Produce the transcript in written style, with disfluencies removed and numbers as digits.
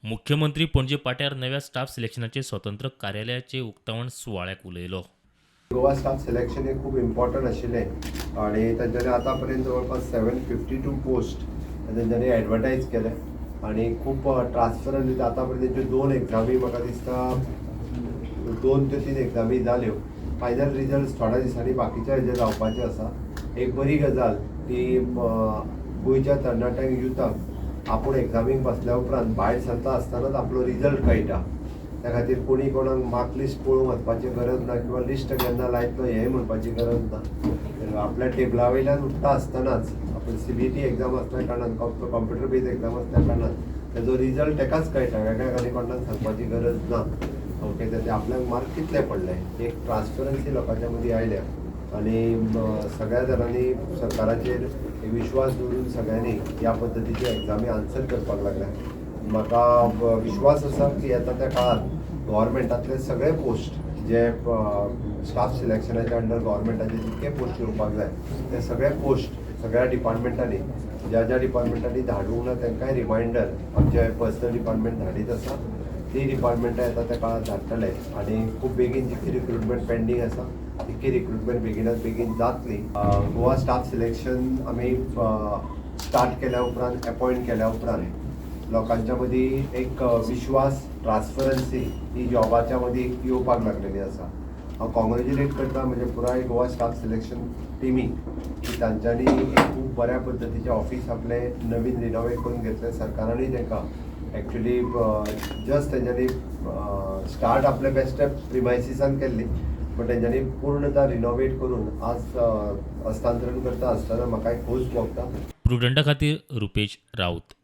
मुख्यमंत्री पणजे पाट्यार नव्या स्टाफ सिलेक्शनाचे स्वतंत्र कार्यालयाचे उक्तावण सुवाळ्याक उलयलो. गोवा स्टाफ सिलेक्शन हे खूब इम्पॉर्टंट आशिल्लें आणि तांच्यांनी आतां पर्यंत जवळपास 752 पोस्ट तेंच्यांनी एडवर्टायज केले आणि खूब ट्रान्सपरंट. आतां पर्यंत तेंच्यो दोन एग्जामी, म्हाका दिसता 2 ते 3 एग्जामी जाल्यो. फायनल रिजल्ट थोड्या दिसांनी बाकीच्या हेजे जावपाचे आसा. एक बरी गजाल की गोंयच्या तरणाट्यांक, युथाक आपूण एग्जामीक बसल्या उपरांत भायर सरता आसतनाच आपलो रिजल्ट कळटा. त्या खातीर कोणी कोणाक मार्क लिस्ट पळोवंक वचपाची गरज ना किंवा लिस्ट केन्ना लायतलो हें म्हणपाची गरज ना. तर आपल्या टेबला वयल्यान उठ्ठा आसतनाच आपण सीबीटी एग्जाम आसल्या कारणान, कॉम्प्युटर बेज एग्जाम आसल्या कारणान तेजो रिजल्ट तेकाच कळटा. वेगळ्या आनी कोणाक सांगपाची गरज ना. ओके, तर ते आपल्याक मार्क कितले पडले, एक ट्रान्सपरन्सी लोकांच्या मदीं आयल्या आनी सगळ्या जाणांनी सरकाराचेर एक विश्वास दवरून सगळ्यांनी ह्या पद्दतीचे एग्जामी आन्सर करपाक लागल्या. म्हाका विश्वास आसा की येता त्या काळात गव्हर्मेंटातले सगळे पोस्ट जे स्टाफ सिलेक्शनाच्या अंडर गव्हर्मेंटाचे जितके पोस्ट येवपाक जाय ते सगळे पोस्ट सगळ्या डिपार्टमेंटांनी, ज्या ज्या डिपार्टमेंटांनी धाडूंक ना तांकांय रिमायंडर आमचे पर्सनल डिपार्टमेंट धाडीत आसा. ती डिपार्टमेंटां येता त्या काळात धाडटले आनी खूब बेगीन जितकी रिक्रुटमेंट पेंडींग आसा तितकी रिक्रुटमेंट बेगिनात बेगीन जातली. गोवा स्टाफ सिलेक्शन आमी स्टार्ट केल्या उपरांत, एपॉयंट केल्या उपरांत लोकांच्या मदीं एक विश्वास, ट्रान्सपरन्सी ही जॉबाच्या मदीं येवपाक लागलेली आसा. हांव कॉंग्रेच्युलेट करता म्हणजे पुराय गोवा स्टाफ सिलेक्शन टिमीक की तांच्यांनी एक खूब बऱ्या पद्दतीचें ऑफीस आपलें नवीन रिनोवेट करून घेतलें. सरकारानूय तांकां एक्चुली जस्ट तेंच्यांनी स्टार्ट आपले बेश्टे प्रिमायसिसान केल्ली, पण तेंच्यांनी पूर्णता रिनोवेट करून आज हस्तांतरण करता आसतना म्हाका एक खोस भोगता. प्रुडंटा खातीर रुपेश राऊत.